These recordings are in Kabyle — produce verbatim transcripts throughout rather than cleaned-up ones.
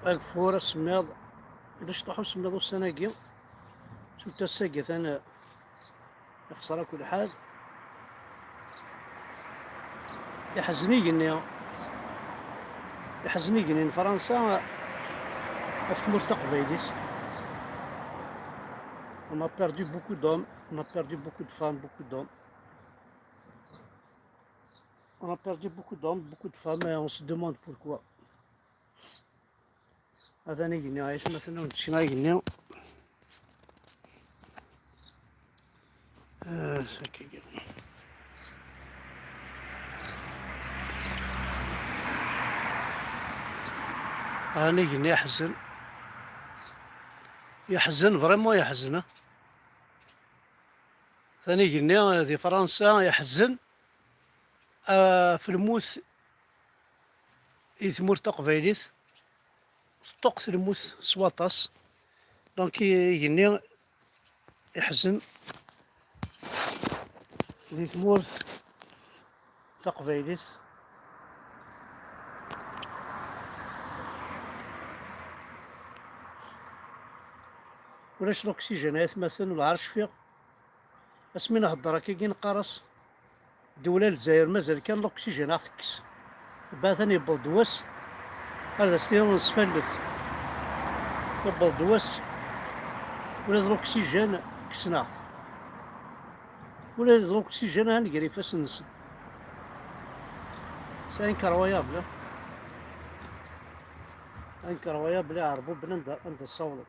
Ageffur, asemmiḍ, ulac ṭuḥ usemmiḍ ussan-agi, surtout ass-agi atan ixṣer akk lḥal. Iḥzen igenni, iḥzen igenni n Fransa ɣef tmurt taqbaylit. On a perdu beaucoup d'hommes, on a perdu beaucoup de femmes, beaucoup d'hommes. On a perdu beaucoup d'hommes, beaucoup de femmes, et on se demande pourquoi. Atan igenni, ay atmaten, ur nessekna igenni. Ah, sakagi. Atan igenni yeḥzen. Yeḥzen, vraiment yeḥzen, ah. Atan igenni di Fransa yeḥzen, ah, ɣef lmut i tmurt taqbaylit. Teṭṭuqet lmut s waṭas. Donc, i-, igenni iḥzen di tmurt taqbaylit. Ulac l'oxygène, ay atmaten, wellah ar cfiɣ. Asmi nhedder akkagi neqqar-as, ddewla n Lezzayer mazal kan l'oxygène a ɣ-tekkes. Batan yewweḍ-d wass, ar d as-tiniḍ nesfallet. Yewweḍ-d wass, ula d l'oxygène kksen-aɣ-t. Ula d l'oxygène ahan gar ifassen-nsen. C'est incroyable, hein? Incroyable, iɛerbuben anda, anda ssawḍen.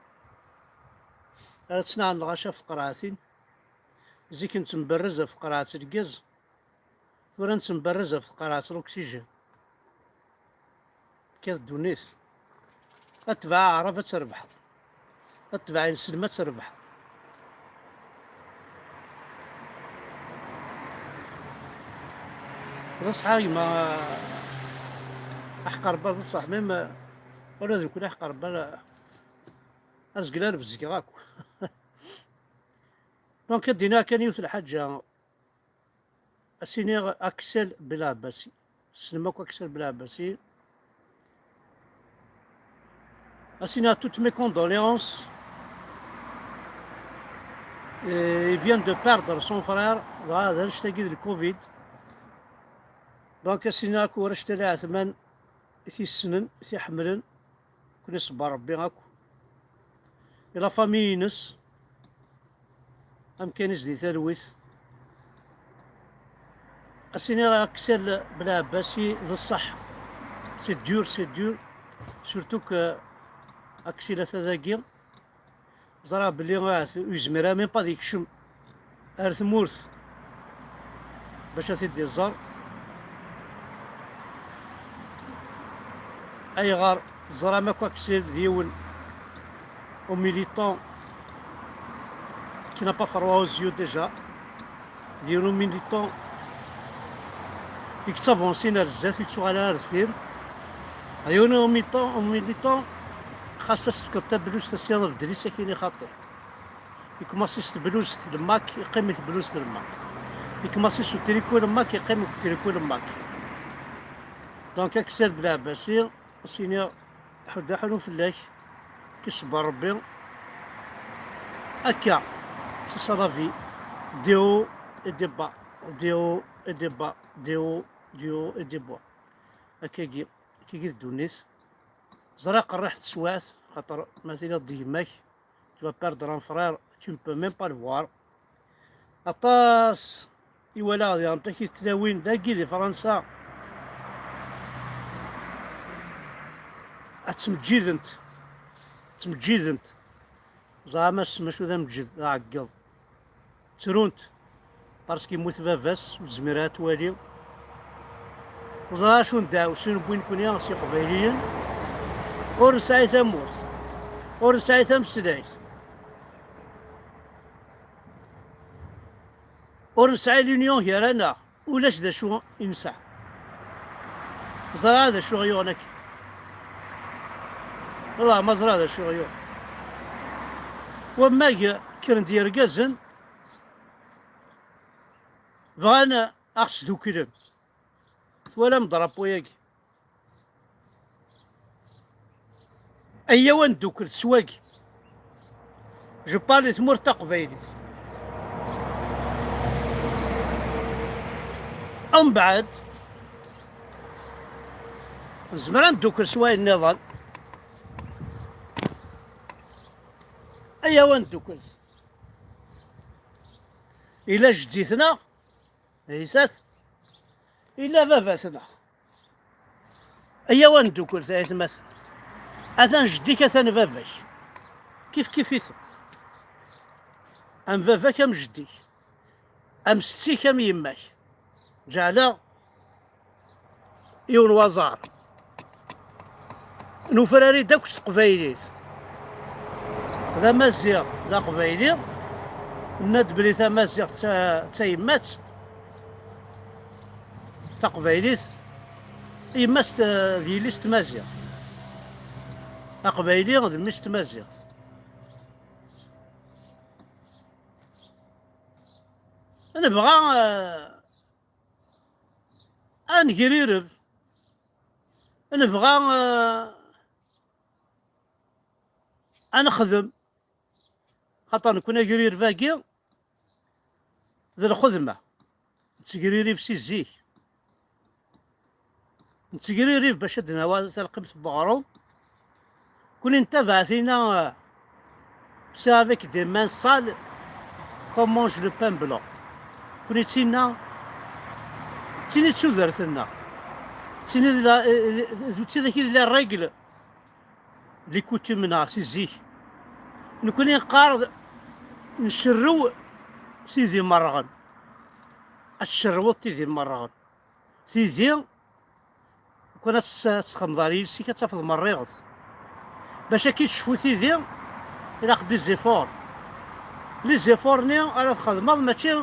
Ara ttnaɛen lɣaci ɣef tqerɛatin. Zik nettemberrez ɣef tqerɛet n lgaz, tura nettemberrez ɣef tqerɛet n l'oxygène. Tekkat ddunit. Atbeɛ aɛrab ad trebḥeḍ. Atbeɛ ineslem ad trebḥeḍ. D ṣṣeḥ a gma, aḥqerbar d ṣṣeḥ, même ula d nekkni aḥqerbar, azgel ar bezgeɣ akk. Donc, ad d-iniɣ kan yiwet lḥaǧa. Ad s-iniɣ Axel Belɛebbasi. Tessnem akk Axel Belɛebbasi. Ad s-iniɣ toutes mes condoléances. Et il vient de perdre son frère, dɣa d annect-agi d le covid. Donc, ad s-iniɣ akk warrac Tala Ɛetman, i t-yessnen, i t-iḥemmlen, ken iṣebber Rebbi akk. I la famille-ines, amkan-is di talwit. Ad s-iniɣ Axel Belɛebbasi d ṣṣeḥ. C'est dur, c'est dur. Surtout que Axel ata dagi. Ẓriɣ belli ahat ur yezmir ara même pas ad yekcem ar tmurt bac ad t-id-iẓer. Ayɣer? Teẓram akk Axel d yiwen un militant qui n'a pas froid aux yeux déjà. D yiwen un militant i yettavansin ar zdat, ur yettuɣal ara ar deffir. Yiwen un militant, un militant, xas ad s-tefkeḍ tablust, ad s-tiniḍ beddel-itt akkin i xaṭi. Yekmaṣi s tebluzt n lmak, yeqqim i tebluzt n lmak. Yekmaṣi s utriku n lmak, yeqqim deg utriku n lmak. Donc, Axel Belɛebbasi, ad s-iniɣ, ḥudd aḥunu fell-ak, ki ṣebber Rebbi. Akka, c'est ça la vie. Des hauts et des bas, des hauts et des bas, des hauts, des hauts et des bas. Akkagi, akkagi d ddunit. Ẓriɣ qerriḥ teswiɛt, xaṭer ma tiliḍ d gma-k, tu vas perdre un frère, tu ne peux même pas le voir. Aṭas i walaɣ diɣen takit tlawin dagi di Fransa. Ad ttmeǧǧident, ttmeǧǧident. Ẓer ma ssem acu d ameǧǧed, d aɛeggeḍ. Ttrunt, parce que yemmut baba-s, ur tezmir ara ad twali. Ur ẓer acu n ddeɛwessu n wwin-nkuni s Iqbayliyen. Ur nesɛi tamurt, ur nesɛi tameslayt, ur nesɛi l'union gar-aneɣ. Ulac d acu i nesɛa. Ẓriɣ d acu ɣ-yuɣen akka. Wallah ma ẓriɣ d acu ɣ-yuɣen. Wammag kkren-d yergazen, bɣan a ɣ-sduklen. Twalam drapeau-yagi? Ayaw ad neddukel s wagi. Je parle i tmurt taqbaylit. Umbeɛd, nezmer ad neddukel s wayen nniḍen. Ayaw ad neddukel. Ila jeddi-tneɣ, Itat, illa baba-tneɣ. Ayaw ad neddukel, ay atmaten. Atan jeddi-k, atan baba-k. Kif kif-iten. Am baba-k, am jeddi-k. Am setti-k, am yemma-k. Ǧeɛleɣ yiwen waẓar. Nufrar-id akk s teqbaylit. D amaziɣ, d aqbayli. Nna-d belli tamaziɣt d ta-, d tayemmat. Taqbaylit, yemma-s t-, d yelli-s tmaziɣt. Aqbayli d mmi-s tmaziɣt. Nebɣa, eh, ad negrireb. Nebɣa, eh, ad nexdem. Xaṭer nekkni agrireb-agi d lxedma. Nettegririb si zik. Nettegririb bac ad d-nawi talqimt n weɣrum. Kuni nettabaɛ tinna, euh, c'est avec des mains sales qu'on mange le pain blanc. Kuni d tinna, d tin i d tudert-nneɣ. D tin i d la, d, d, d tidak i d la règle, les coutumes-nneɣ si zik. Nekni neqqar ncerrew tidi merrɣen. Ad tcerrweḍ tidi merrɣen. Tidi, lukan ad tes-, ad txedmeḍ ar yiles-ik, ad tafeḍ merriɣet. Bac ad k-id-tecfu tidi, ilaq des efforts. Les efforts-nni ara txedmeḍ, mačči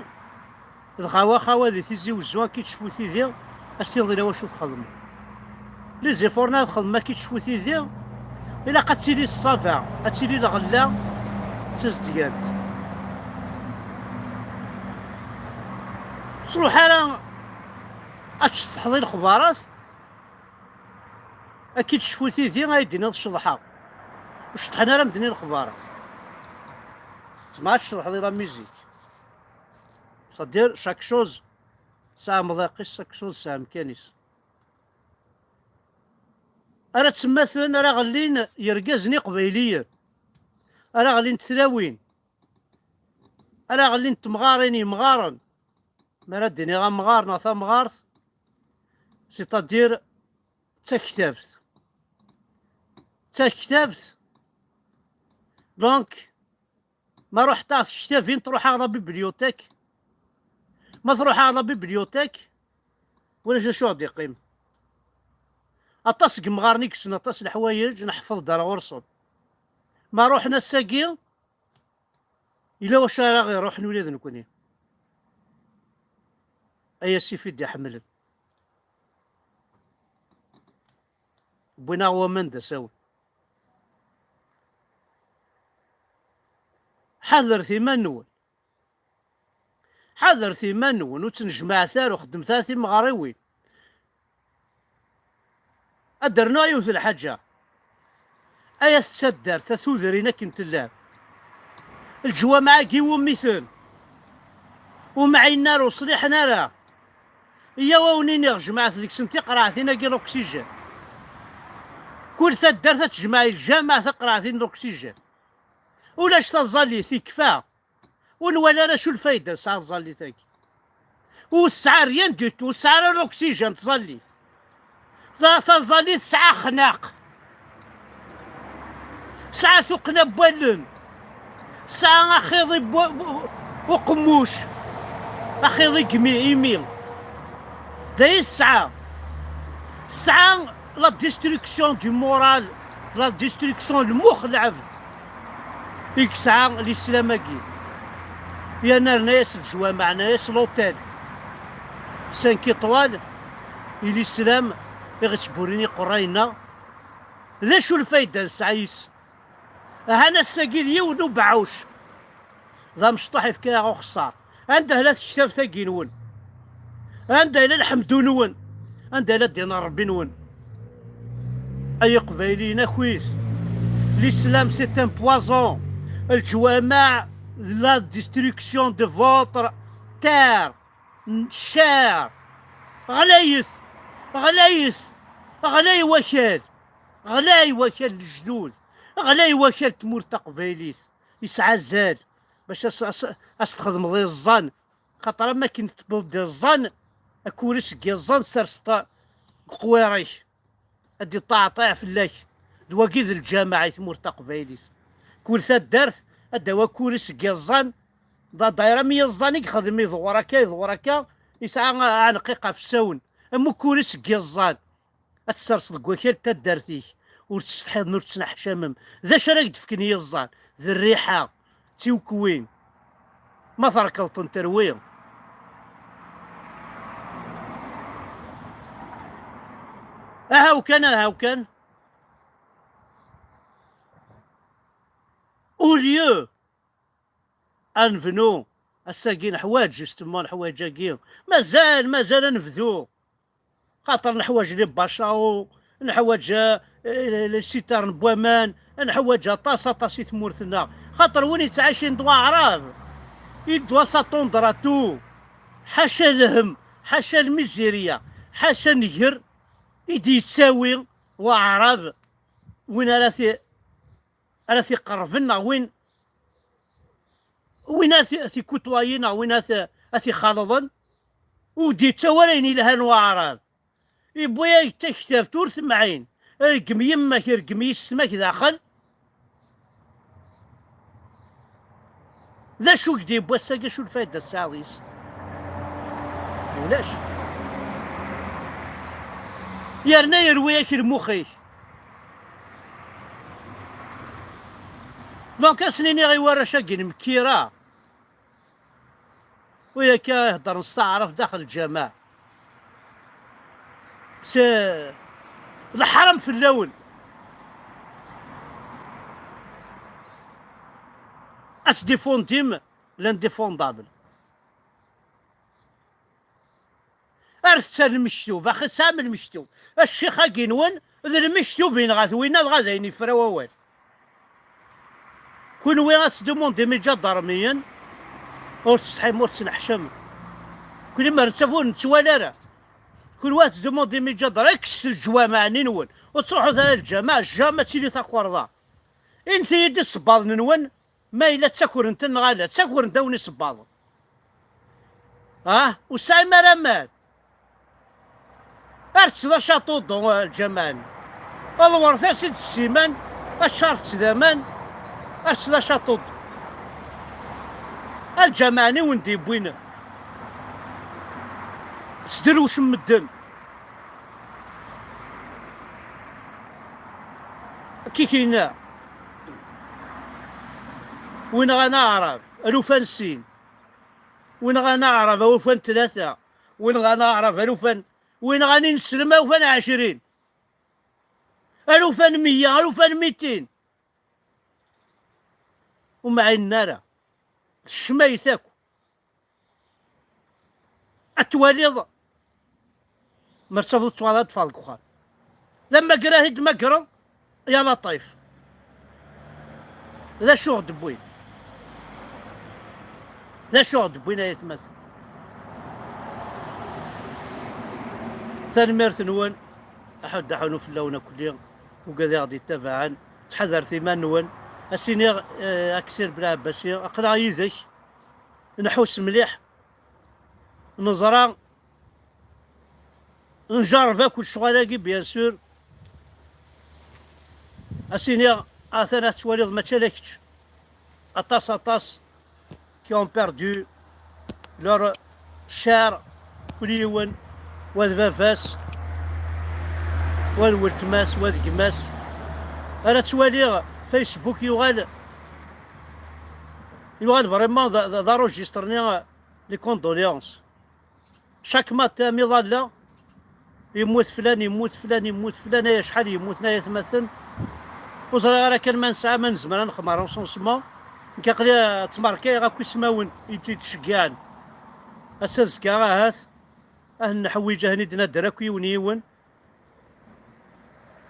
d xawa xawa di Tizi Wezzu ad k-id-tecfu tidi, ad s-tiniḍ ila wacu txedmeḍ. Les efforts-nni ara txedmeḍ ad k-id-tecfu tidi, ilaq ad tili ṣṣaba, ad tili lɣella d tazedgant. Ur ttruḥ ara ad tceṭṭḥeḍ i lexbarat, ad k-id-tecfu tidi, ay d-tiniḍ ceḍḥeɣ. Ur ceṭṭḥen ara medden i lexbarat. Tzemreḍ ad tceḍḥeḍ i la musique. C'est-à-dire, chaque chose tesɛa amḍiq-is, chaque chose tesɛa amkan-is. Ara ttemmaten, ara ɣellin yergazen iqbayliyen, ara ɣellint tlawin, ara ɣellint temɣarin, yemɣaren. Mi ara d-iniɣ amɣar neɣ tamɣart, c'est-à-dire d taktabt. D taktabt. Donc, ma ruḥeɣ ɣer tektabin, truḥ ɣer la bibliothèque. Ma truḥ ɣer la bibliothèque, ulac d acu ɣ-d-iqqim. Aṭas n yemɣaren i yessen aṭas n leḥwayeǧ, neḥfeḍ-d ar ɣur-sen. Ma ruḥen ass-agi, yella wacu ara ɣ-iruḥen ula d nekkni. Ay asif i d-iḥemmlen. Wwin-aɣ waman d asawen. Ḥadret iman-nwen. Ḥadret iman-nwen, ur ttnejmaɛet ara, ur xeddmet ara timeɣriwin. Ad d-rnuɣ yiwet n lḥaǧa. Ay at taddart, a tudrin akken tellam. Leǧwameɛ-agi iwumi-ten? Ur mɛinen ara, ur ṣliḥen ara. Iyyaw a wen-iniɣ, jemɛet deg-sen tiqraɛtin-agi n l'oxygène. Kul taddart ad tejmeɛ i lǧameɛ taqraɛtin n l'oxygène. Ulac taẓallit, ikfa. Ur nwala ara acu lfayda tesɛa tẓallit-agi. Ur tesɛa rien du tout, ur tesɛa ara l'oxygène tẓallit. Ta-, taẓallit tesɛa axnaq. Tesɛa tuqqna n wallen. Tesɛa axiḍi n wa-, uqemmuc. Axiḍi n yimi, imi. D ayen tesɛa. Tesɛa la destruction du moral, la destruction n lmux n lɛebd i yesɛa lislam-agi. Yerna rna-yas leǧwameɛ, rna-yas l'hôtel cinq étoiles i lislam i ɣ-ittburin iqerray-nneɣ. D acu lfayda nesɛa yis? Ahan ass-agi d yiwen n ubeɛɛuc. D amecṭuḥ yefka-yaɣ uxeṣṣar. Anda yella tektabt-agi-nwen? Anda yella lḥemdu-nwen? Anda yella ddin n Ṛebbi-nwen? Ay Iqbayliyen akk-it. L'islam, c'est un poison. Leǧwameɛ, la destruction de votre terre, chair. Ɣlayet, ɣlayet, ɣlay wakal, ɣlay wakal n lejdud, ɣlay wakal n tmurt taqbaylit. Yesɛa azal bac as, as, as txedmeḍ iẓẓan, xaṭer am akken tewweḍ-d iẓẓan, akuri seg iẓẓan serseḍ deg uqwiṛ-ik. Ad d-iṭṭaɛṭiɛ fell-ak. D wagi d lǧameɛ i tmurt taqbaylit. Kul taddart ad d-tawi akuri seg iẓẓan, d adayra mi iẓẓan i yexdem iḍwer akka, iḍwer akka, yesɛa aɛenqiq ɣef sawen. Am ukuri seg iẓẓan. Ad tesserseḍ deg wakal n taddart-ik. Ur tettsetḥiḍen, ur tettneḥcamem. D acu ara k-d-fken yiẓẓan? D rriḥa, d tiwkwin. Ma terkeḍ-tent terwi. Ahaw kan, ahaw kan. Au lieu ad nebnu, ass-agi neḥwaǧ, justement, neḥwaǧ-agi. Mazal, mazal ad nebdu. Xaṭer neḥwaǧ les bachaos, neḥwaǧ, eh, les citernes n waman, neḥwaǧ aṭas, aṭas i tmurt-nneɣ. Xaṭer win yettɛicin d waɛrab, il doit s'attendre à tout. Ḥaca lhemm, ḥaca lmizirya, ḥaca nnger i d-yettawi waɛrab, win ara t-, ara t-iqerrben neɣ win, win ara t-, t-ikutwayen neɣ win ara t-, ara t-ixalḍen, ur d-yettawi ara ayen yelhan waɛrab. Yewwi-yak-d taktabt ur temɛin. Rgem yemma-k, rgem yessetma-k daxel. D acu i k-d-yewwi ass-agi, acu lfayda tesɛiḍ yis? Ulac. Yerna yerwi-yak lmux-ik. Donc, ad sen-iniɣ i warrac-agi n Mkira, u akka heddren s taɛrabt daxel lǧameɛ. S-, d leḥram fell-awen. Ad tdifundim l'indéfendable. Ar tettar lmektub, axi tesɛam lmektub. Ccix-agi-nwen d lmektub yenɣa-t winna, dɣa d ayen yefra wawal. Kunwi ad tdumundim iǧadarmiyen, ur tsetḥim, ur tettneḥcam. Kunwi mer nettaf ur nettwali ara. Kunwi ad tdumundim iǧadar, kkset lǧwameɛ-nni-nwen. Ur ttruḥut ara lǧameɛ, jamais ad tili takerḍa. Init-iyi-d isebbaḍen-nwen, ma yella ttakrent-ten neɣ ala, ttakrent-awen isebbaḍen. Ah, ur tesɛim ara aman. Ar teččeḍ acaṭuḍu, a lǧaman. Ḍewret-as-id ssiman, aččar-t d aman, ar teččeḍ acaṭuḍu. A lǧameɛ-nni wen-d-yewwin. Sderwcem medden. Kikina. Win ɣan aɛrab, alufan sin. Win ɣan aɛrab, alufan tlata. Win ɣan aɛrab, alufan. Win ɣan ineslem, alufan ɛecrin. Alufan meyya, alufan mitin. Ur mɛinen ara. Tecmayt akk. Ad twaliḍ, mer tafeḍ ttwaḍ ad teffeɣ deg uxxam. D amager ad t-id-magreḍ, ya Laṭif. D acu ɣ-d-wwin? D acu ɣ-d-wwin ay atmaten? Tanemmirt-nwen, aḥuddu aḥunu fell-awen akkelli, ugad i ɣ-d-yettabaɛen, ttḥadaret iman-nwen, ad s-iniɣ, eh, Aksir Belɛebbasi, aql-aɣ yid-k, nḥus mliḥ, neẓra, njerreb akk lecɣal-agi, bien sûr. Ad s-iniɣ, atan ad tettwaliḍ mačči ala kečč. Aṭas, aṭas qui ont perdu leur cher, kul yiwen, wa d baba-s, wa d weltma-s, wa d gma-s. Ara ttwaliɣ Facebook yuɣal, yuɣal vraiment d, d, d arujister-nni, les condoléances. Chaque matin, mi ḍalleɣ, yemmut flan, yemmut flan, yemmut flan, ay acḥal yemmuten ay atmaten. Ur ẓriɣ ara kan ma nesɛa, ma nezmer ad nexdem recensement. Nekk aql-i ttmerkayeɣ akk ismawen i d-yettceggɛen. Ass azekka ahat, ad nḥewwij, ad ten-id-nadder akk yiwen yiwen.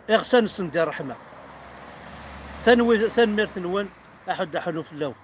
Iɣsan-nsen di ṛṛeḥma. Tanwi-, tanemmirt-nwen, aḥud aḥunu fell-awen.